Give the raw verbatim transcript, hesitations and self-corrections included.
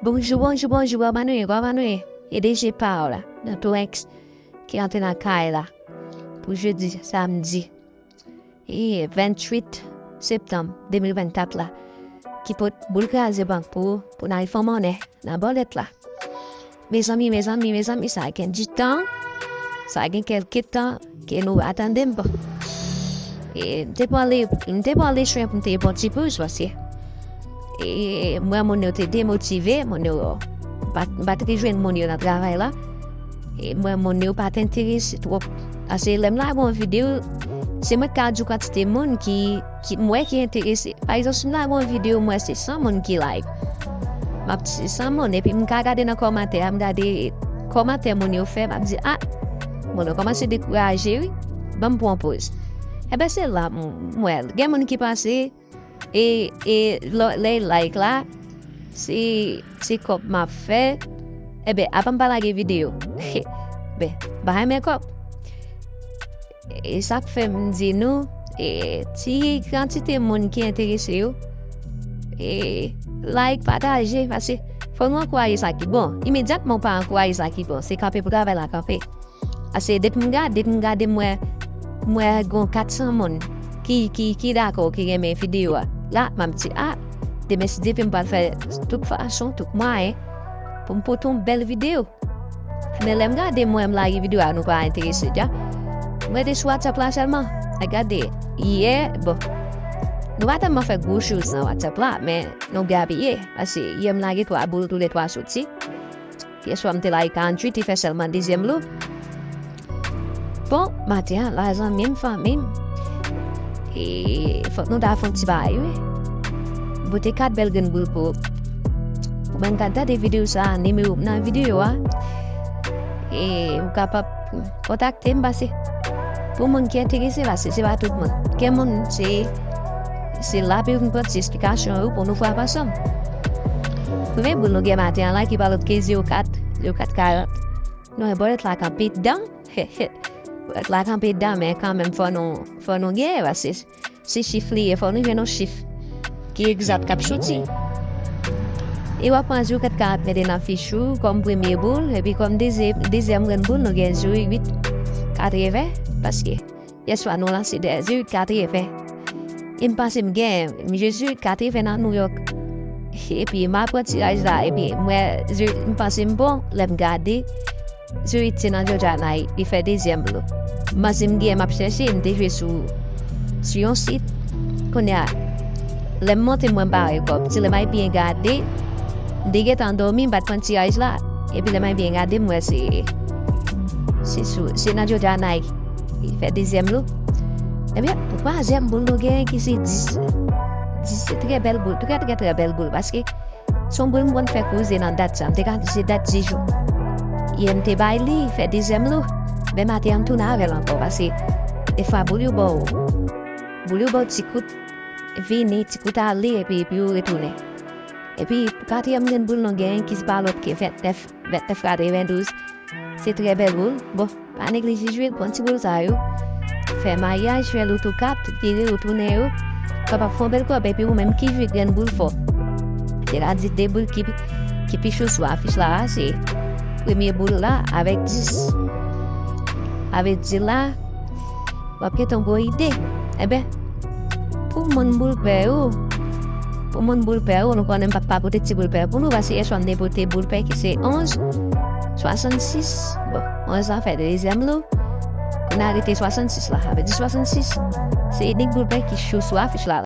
Bonjou, bonjou, bonjou, kòman nou ye, kòman nou ye? E D J pa w la, nan Torex, ki antre nan kay la pou jodi, samdi, e venntuit septanm de mil vennkat la, ki pot boul kraze bank pou, pou n al fè monnè nan bòlèt la. Mezanmi, mezanmi, mezanmi, sa gen di tan, sa gen kèlke tan ke nou pa tande m. Bon. E, m te pran le, m te pran le chwen pou m te pran ti poz, paske, e, m wè moun yo te demotive, moun yo, m pa, m pa t rejwenn moun yo nan travay la. E, m wè moun yo pa t enterese twòp. Paske lè m lage yon videyo, se mwen k ka di w kantite moun ki, ki m wè ki enterese. Pa egzanp, si m lage yon videyo, m wè se san moun ki like. M ap di se san moun, epi m ka gade nan kòmantè a, m gade kòmantè moun yo fè, m ap di, a, moun yo kòmanse dekouraje, wi, ban m pran poz. Enben, se la m, m wè l. Gen moun ki panse, e, e, lò, lè y like la, se, se kòb m ap fè. Enben, apa m pa lage videyo? Ben, m pa renmen kòb. E sa k fè m di nou, e, ti kantite moun ki enterese yo, e, like, pataje, paske fò nou ankouraje sa ki bon. Imedyatman w pa ankouraje sa ki bon, se kanpe pou travay la kanpe. Paske depi m gade, depi m gade, m wè, m wè gon kat san moun ki, ki, ki dakò, ki renmen videyo a. La, m ap di, a, demen si Dye vle m pral fè tout fason, tout mwayen pou m pote yon bèl videyo. Men lè m gade, m wè m lage videyo a, nou pa enterese dja. M rete sou WhatsApp la sèlman. Mwen gade, yè, bon, nou pa tèlman fè gwo choz nan WhatsApp la, men nou gapiye. Paske yè m lage twa boul, toulètwa soti. Yèswa m te lage karanntuit, li fè sèlman dezyèm lo. Bon, maten an la, zanmi m, fanmi m, e, fòk nou ta fè yon ti bagay, wi. M pote kat bèl grenn boul pou ou. Ou menm k ap gade videyo sa a, nimewo m nan videyo a. E ou kapab kontakte m, paske pou moun ki enterese, paske se pa tout moun. Gen moun, se, se la pou yo vin pran ti esplikasyon yo pou nou frape ansanm. Premye boul nou gen maten an la ki pa lòt ke zewo kat, zewo kat karant. Nou wè bòlèt la kanpe dan. Bòlèt la kanpe dan, men kanmenm fò nou, fò nou genyen, paske se chif li ye, fò nou jwenn yon chif ki egzat k ap soti. E w ap pran zewo kat karant mete nan fich ou kòm premye boul, epi kòm dezye-, dezyèm grenn boul, nou gen zewo uit katreven, paske yèswa nou lanse de zewo uit katreven. E m panse m gen, m jwe zewo uit katreven nan Nouyòk. Epi m al pran tiraj la, epi m wè, zewo uit, m panse m bon, lè m gade, zewo uit se nan Georgia Night, li fè dezyèm lo. M panse m gen, m ap chèche, m te jwe sou, sou yon sit. Kounye a, lè m monte, m wè m pa wè kòb. Se lè m al byen gade, m te gentan dòmi, m pa t pran tiraj la. Epi lè m al byen gade, m wè se, se sou, se nan Georgia Night, li fè dezyèm lo. Ebyen, twazyèm boul nou genyen ki se dis. Dis se trè bèl boul, trè, trè, trè bèl boul, paske se yon boul m konn fè koze nan dat sa, m te ka di se dat di jou. Yè m te bay li, fè dezyèm lo. Men maten an m tounen avè l ankò, paske defwa boul yo ba w, boul yo ba w ti kout vini, ti kout ale, epi, epi ou retounen. Epi katriyèm grenn boul nou genyen ki se pa lòt ke vennèf, vennèf katrevendouz. Se trè bèl boul. Bon, pa neglije jwe, pran ti boul sa yo. Fè mayaj, fè loto kat, vire yo, tounen yo. Kapab fè yon bèl kòb, epi ou menm ki jwe grenn boul fò. Se ta di de boul ki, ki pi cho sou afich la a, se premye boul la avèk dis. Avèk dis la, w ap gen yon gwo ide. Enben, pou moun boul pè yo, pou moun boul pè yo, nou konnen m pa t pa pote ti boul pè pou nou, paske yèswa m te pote boul pè ki se onz swasannsis. Bon, onz la fè dezyèm lo. Kounye a rete swasannsis la. Sa vle di swasannsis, se inik boul pè ki cho sou afich la.